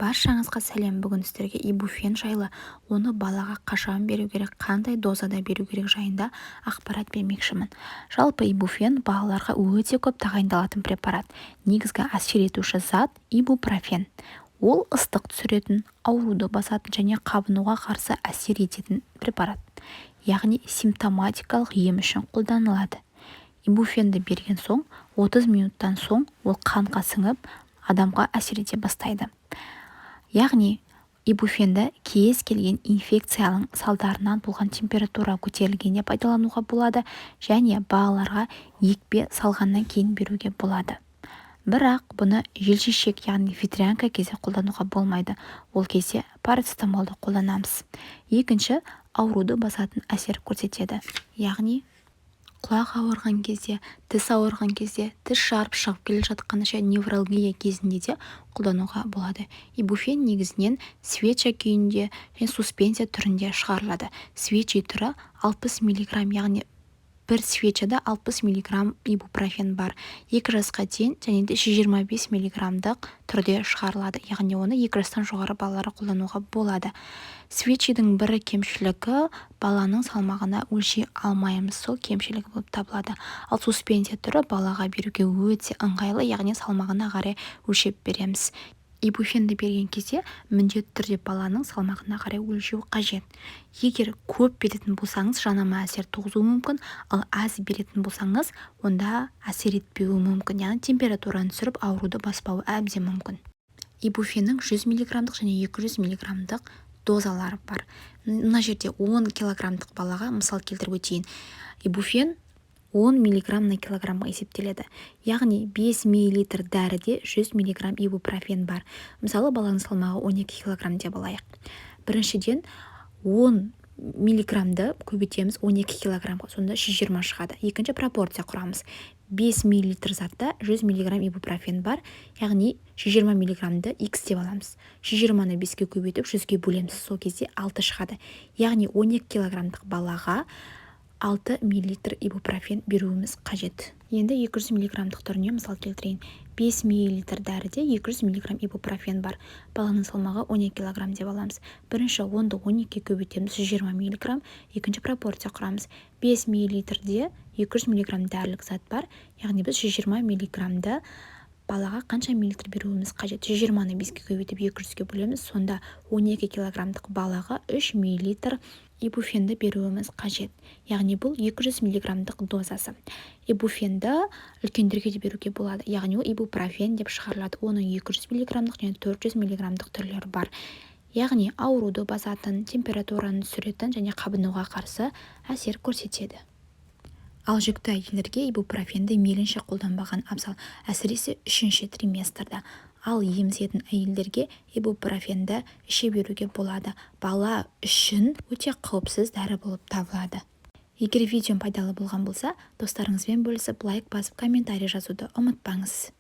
Баршаңызға сәлем! Бүгін сіздерге ибуфен жайлы, оны балаға қашан беру керек, қандай дозада беру керек жайында ақпарат бермекшімін. Жалпы, ибуфен балаларға өте көп тағайындалатын препарат. Негізгі әсер етуші зат – ибупрофен. Ол ыстық түсіретін, ауруды басатын және қабынуға қарсы әсер ететін препарат, яғни симптоматикалық ем үшін қолданылады. Ибуфенді берген соң 30 минуттан соң ол қанға сіңіп, адамға әсер ете бастайды. Яғни ибуфенді кез келген инфекцияның салдарынан болған температура көтерілгенде пайдалануға болады және балаларға екпе салғаннан кейін беруге болады. Бірақ бұны желшешек, яғни ветрянка кезде қолдануға болмайды, ол кезде парацетамолды қолданамыз. Екінші, ауруды басатын әсер көрсетеді, яғни құлақ ауырған кезде, тіс ауырған кезде, тіс жарып шығып келе жатқан және невралгия кезінде де қолдануға болады. Ибуфен негізінен свеча күйінде және суспензия түрінде шығарылады. Свечи түрі 60 миллиграмм, яғни бір свечада 60 миллиграмм ибупрофен бар, 2 жасқа дейін және де 125 миллиграммдық түрде шығарылады, яғни оны 2 жастан жоғары балаларға қолдануға болады. Свечидің бір кемшілігі – баланың салмағына өлшей алмаймыз, сол кемшілігі болып табылады. Ал суспензия түрі балаға беруге өте ыңғайлы, яғни салмағына қарай өлшеп береміз. Ибуфенді берген кезде міндетті түрде баланың салмағына қарай өлшеу қажет. Егер көп беретін болсаңыз, жанама әсер туғызуы мүмкін, ал аз беретін болсаңыз, онда әсер етпеуі мүмкін, яғни температураны түсіріп, ауруды баспауы әбден мүмкін. Ибуфеннің 100 миллиграммдық және 200 миллиграммдық дозалары бар. Мына жерде 10 килограммдық балаға мысал келтіріп өтейін. Ибуфен 10 миллиграмм на килограммға есептеледі, яғни 5 миллилитр дәріде 100 миллиграмм ибупрофен бар. Мысалы, баланың салмағы 12 килограмм деп алайық. Біріншіден, 10 миллиграммды көбейтеміз 12 килограммға, сонда 120 шығады. Екінші, пропорция құрамыз: 5 миллилитр затта 100 миллиграмм ибупрофен бар, яғни 120 миллиграммды x деп аламыз. 120-ны 5-ке көбейтіп, 100-ге бөлеміз, сол кезде 6 шығады. Яғни 12 килограммдық балаға 6 миллилитр ибупрофен беруіміз қажет. Енді 200 миллиграммдық түріне мысал келтірейін. 5 миллилитр дәріде 200 миллиграмм ибупрофен бар. Баланың салмағы 12 килограмм деп аламыз. Бірінші, 10-ды 12-ге көбейтеміз, 120 миллиграмм. Екінші, пропорция құрамыз: 5 миллилитрде 200 миллиграмм дәрілік зат бар, яғни біз 120 миллиграммды балаға қанша миллилитр беруіміз қажет? 120-ны 5-ке көбейтіп, 200-ге бөлеміз. Сонда 12 килограммдық балаға 3 миллилитр ибуфенді беруіміз қажет, яғни бұл 200 миллиграммдық дозасы. Ибуфенді үлкендерге де беруге болады, яғни ол ибупрофен деп шығарылады. Оның 200 миллиграммдық және 400 миллиграммдық түрлері бар, яғни ауруды басатын, температураны түсіретін және қабынуға қарсы әсер көрсетеді. Ал жүкті әйелдерге ибупрофенді мейлінше қолданбаған абзал, әсіресе үшінші триместрда. Ал емізетін әйелдерге ибупрофенді іше беруге болады, бала үшін өте қауіпсіз дәрі болып табылады. Егер видеом пайдалы болған болса, достарыңызбен бөлісіп, лайк басып, комментарий жазуды ұмытпаңыз.